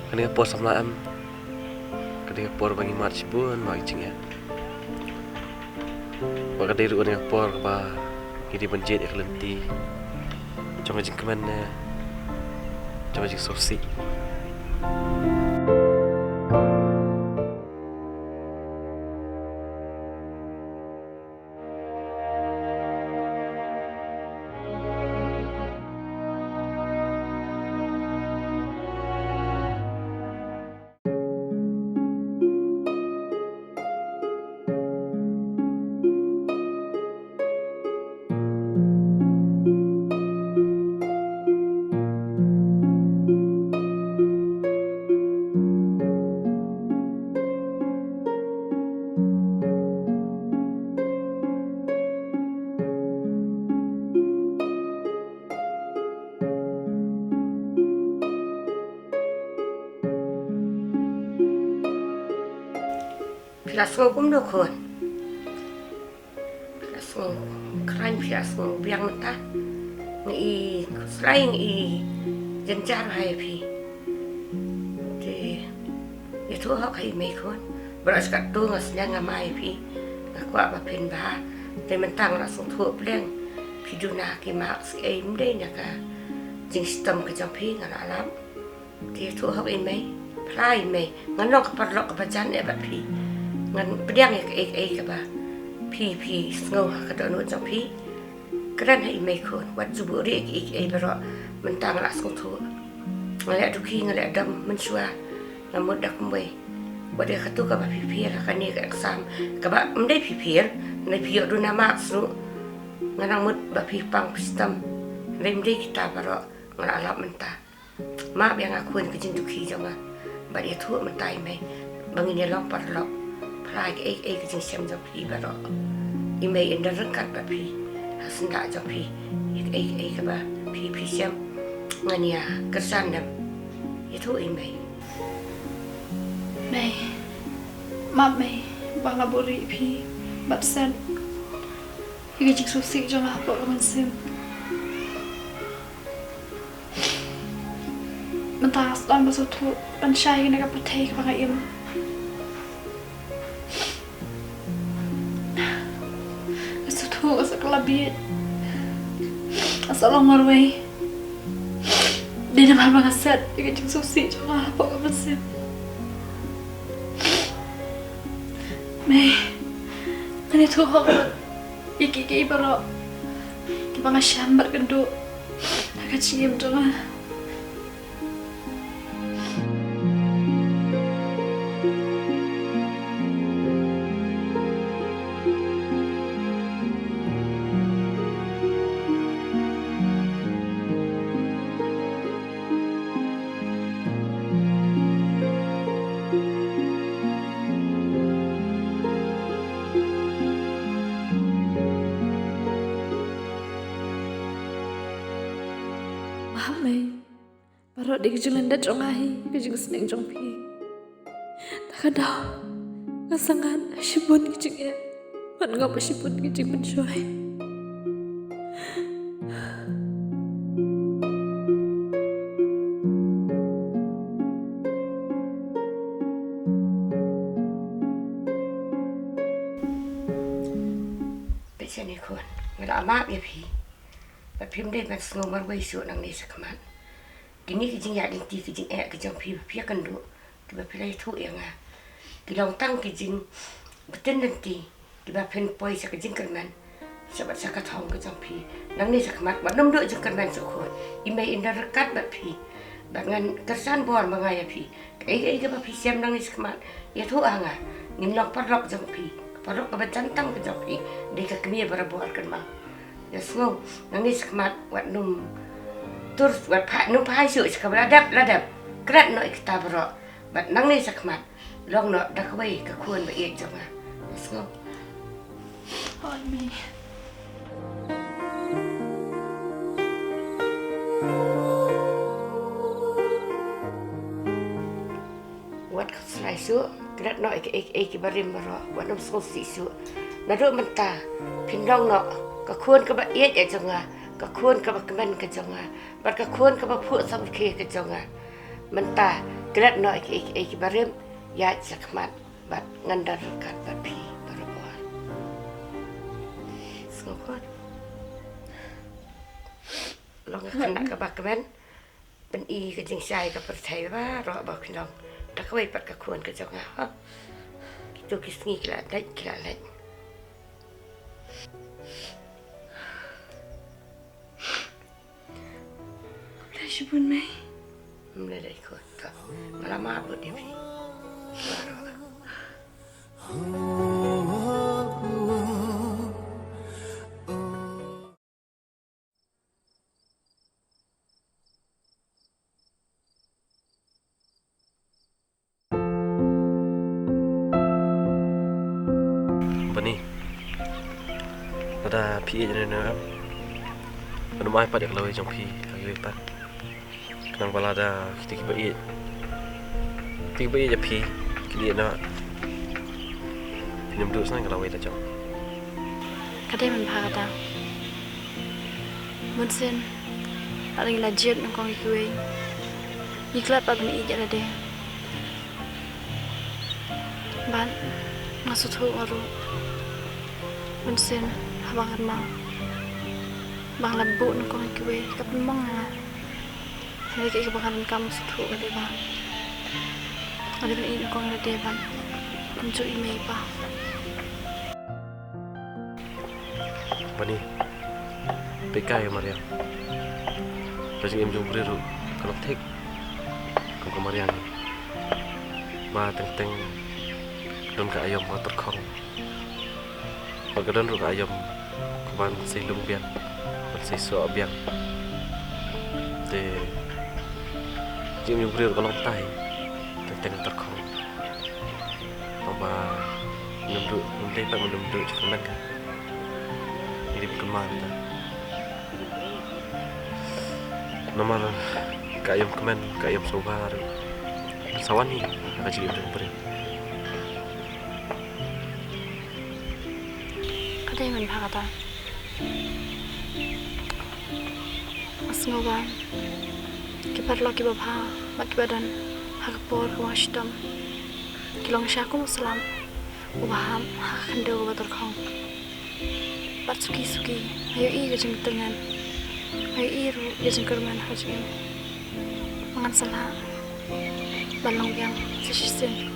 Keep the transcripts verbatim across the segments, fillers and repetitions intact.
Kane ka por samla em, ka dei ka por ba ngi mad shibun bad ki jingeh. Bad ka dei ruh kane ka por ba ngi dei ban jied ïa ka lynti jong ka jingkmen ne jong ka jingsngewsih. Phi la sngew kumno khun? Phi la sngew khlaiñ, phi la sngew biang mynta? Ngi i khuslai, ngi i jynjar ha ïa phi. Te ïathuh hok ha i mei khun. Baroh shi katto nga sngewsih nga mai ïa phi. Nga kwah ba phin bha. Te mynta nga la sngewthuh pleng. Phi duna ki marks kiei, ym dei na ka jingshitom ka jong phi, nga la lap. Te ïathuh hok i mei, phla i mei, ngan long ka paralok kaba jan eh bad phi. Ngan pdiang ïa kaei kaei kaba phi, phi sngew ha ka dohnud jong phi. Kren ha i mei khun, wat ju buhrieh ïa kaei kaei baroh, mynta nga la sngewthuh. Nga leh dukhi, nga leh dom mynshuwa, nga mut da kumwei. Wat ïa kato kaba phi fail ha kane ka exam, kaba ym dei phi fail, ym dei phi ïoh duna marks ruh. Nga nang mut ba phi pang phi shitom, hynrei ym dei kita baroh, nga la lap mynta. Map ïa nga khun ka jingdukhi jong nga. Bad ïathuh mynta i mei ba ngin ïa long paralok. Phla ïa kaei kaei ka jingshem jong phi baroh. I mei in don ryngkat bad phi ha syndah jong phi. Ïa kaei kaei kaba phi, phi shem ngan ïa kyrshan, ïathuh i mei. Mei, map mei ba nga la buhrieh ïa phi bad set ïa ka jingsngewsih jong nga hapoh ka mynsiem. Mynta nga sdang ba sngewthuh ban shai kane ka pyrthei kaba nga im. Nga sngewthuh nga sa kylla bieit, nga sa long marwei. Dei namar ba nga set ïa ka jingsngewsih jong nga hapoh ka mynsiem. Mei, ngan ïathuh hok ïa kiei kiei baroh kiba nga shem bad kynduh ha ka jingim jong nga. Map mei. Baroh dei ka jinglyndet jong nga hi, ka jingsneng jong phi. Ta ka daw nga sangad ha shibun ki jingeh, bad ngop ha shibun ki jingpynshoi. Peit shane khun, nga la map ïa phi. Bad phim dei ban sngew marwei shuh nangne shakhmat. Kine ki jingïaid lynti, ki jingeh ki jong phi ba phi ïakynduh, kiba phi la ïathuh ïa nga, ki long tang ki jingbtin lynti kiba phin poi sha ka jingkyrmen, sha bad sha ka thong ka jong phi. Nangne shakhmat wat nym duh jingkyrmen shuh khun. I mei in don ryngkat bad phi. Bad ngan kyrshan bor ma nga ïa phi. Kaei kaei kaba phi shem nangne shakhmat, ïathuh ha nga. Ngin long paralok jong phi, ka paralok kaba jan tam ka jong phi. Dei ka kmie barabor kynmaw. Ïa sngew, nangne shakhmat wat nym tur, wat phah, nym phah shuh sha kaba la dep la dep. Klet noh ïa kita baroh. Bad nangne shakhmat long noh da kawei ka khun ba ïeit jong nga. Ïa sngew. Hooid mei. Wat khuslai shuh, klet noh ïa kiei kiei kiba rim baroh, wat nym sngewsih shuh. Naduh mynta phin long noh ka khun kaba ïeit ïa jong nga, ka khun kaba kmen ka jong nga, bad ka khun kaba phuh samrkhie ka jong nga. Mynta Klet noh ïa kiei kiei kiba rim, ïaid sha khmat bad ngan don ryngkat bad phi barabor. Sngewbha. Long ka khynnah kaba kmen, pyni ka jingshai ka pyrthei baroh ba u khñiong. Da kawei pat ka khun ka jong nga, ha. Kito ki sngi ki la dait ki la leit. Khublei shibun mei. Ym lei lei khun, to. Nga la map lut ïa phi. Bani, lada phi ïeit ïa nga, em, lada mai pat ïa ka lawei jong phi ha kiwei pat. Khnang ba lada kito kiba ïeit, kito kiba ïeit ïa phi kin ïeit noh. Phin ym duh shuh ïa ka lawei la jong. Ka dei ban bha kata. Bun sien lada ngi la jied nyngkong ïa kiwei, ngi klet pat ban ïeit ïa lade. Bad nga sngewthuh nga ruh. Bun sien haba nga kynmaw ba nga la buh nyngkong ïa kiwei, ka pynmong ïa nga. Hynrei kaei kaba nga donkam, nga sngewthuh ka dei ba nga dei ban ïeit nyngkong ïa lade bad kumjuh ïa i mei i pa. Bani, peit kai ïa u mariang. Ka jingim jong u briew ruh ka long thik kum ka mariang, ba teng teng ka don ka aïom ba tyrkhong, bad ka don ruh ka aïom kaban sei lung biang, ban sei soh biang. Te ka jingim jong u briew ruh ka long kumtai, teng teng ka tyrkhong. Haba ngim duh, ngim dei pat, ngim duh jingkyrmen ka, ngi dei ban kynmaw ïa kata. Namar ka aïom kmen, ka aïom sngewbha ruh kan sa wan hi ha ka jingim jong u briew. Ka dei ban bha kata. Nga sngew ba ki paralok kiba bha bad kiba don ha ka por kaba shitom ki long shisha kum u slap uba hap ha ka khyndew kaba tyrkhong. Bad suki suki nga ïohi ka jingtngen, nga ïohi ruh ka jingkyrmen ha ka jingim. Ngan sa lah ban long biang sa shisien.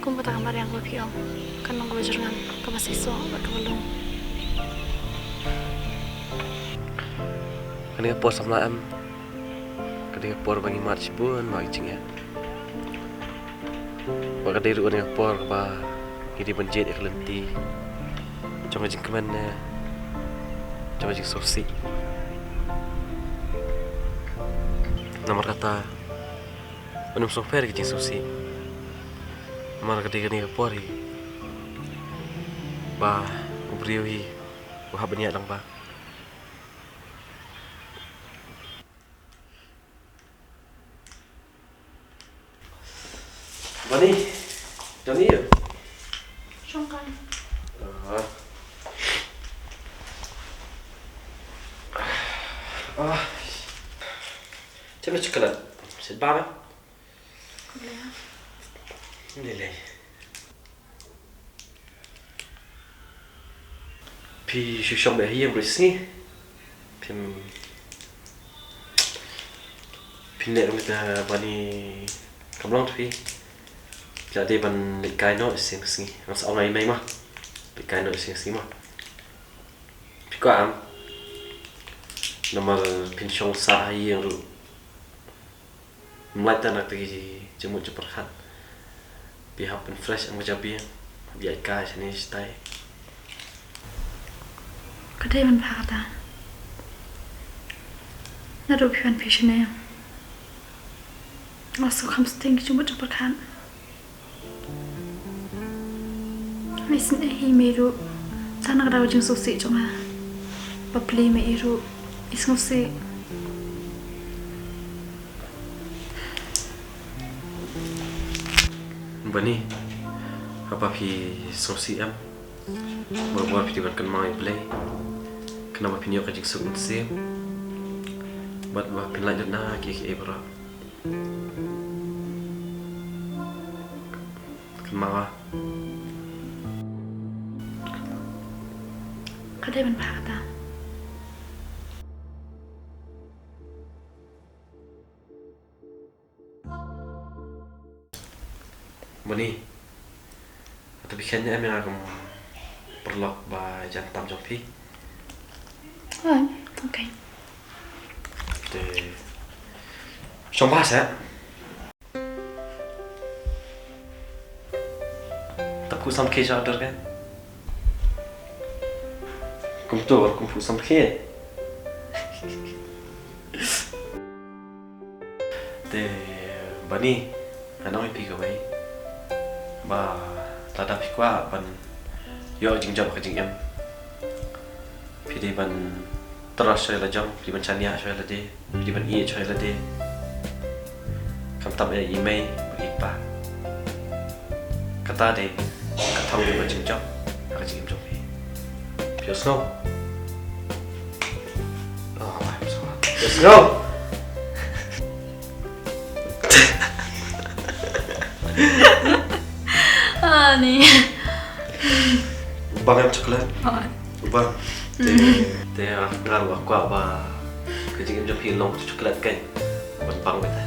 Kum kata ka mariang kaba phi ong, kan long kaba jyrngam, kaba seisoh bad kaba lung. Kane ka por samla em, kane ka por ba ngi mad shibun bad ka jingeh. Bad ka dei ruh kane ka por ba ngi dei ban jied ïa ka lynti jong ka jingkmen ne jong ka jingsngewsih. Namar kata, un ym sngewpher ka jingsngewsih. Namar ka dei kane ka por hi ba u briew hi u hap ban ïaid lang bha. Bani, Johnny ïa. Shong kan. Ah. Ah. Chem na chocolate. Sit ba. Lei lei. Phi shu shong beit ha ïing ruh sngi. Phim, phin leh ruh kita Bani kam long phi. Phi la dei ban leit kai noh shisien ka sngi. Ngan sa ong ïa i mei ma. Leit kai noh shisien ka sngi ma. Phi kwah em? Namar phin shong sah ha ïing ruh. Ym lait tang na kata ki jingmut jingpyrkhat. Phi hap ban fresh em ka jabieng. Hap ïaid kai shane shatai. Ka dei ban bha kata. Naduh phi wan phi shane, nga sngewkham sting ki jingmut jingpyrkhat. Nga isynei ïa i mei ruh. Sa na ka daw jingsngewsih jong nga. Bapli mei ruh i sngewsih. Bani, haba phi sngewsih em, barabor phi dei ban kynmaw ïa U Blei. Khnang ba phin ïoh ka jingsuk mynsiem. Bad ba phin lait lut na kiei kiei baroh. Mawa. Ka dei ban bha kata. Bani. Ata phi khein em ïa nga kum paralok ba jan tam jong phi. Oh, okay. Te shong ba sa. Tap ku sam ke ja order ka. Kum to kum pu sam ke. Te Bani, nga ong ïa phi kawei ba lada phi kwah ban ïoh jingjop ka jingim, phi dei ban trust shuwa ïa la jong, phi dei ban shaniah shuwa ïa lade, phi dei ban ïeit shuwa ïa lade. Khamtam ïa i mei bad i pa. Kata dei ka thong jong ka jingjop ha ka jingim jong phi. Phi ïohsngew? Oh, I'm sorry. Phi ïohsngew? Ani. Bang em chocolate? Oh. Bang. Te, te, ah, nga ruh kwah ba ka jingim jong phi long chocolate kan. Ban bang beta.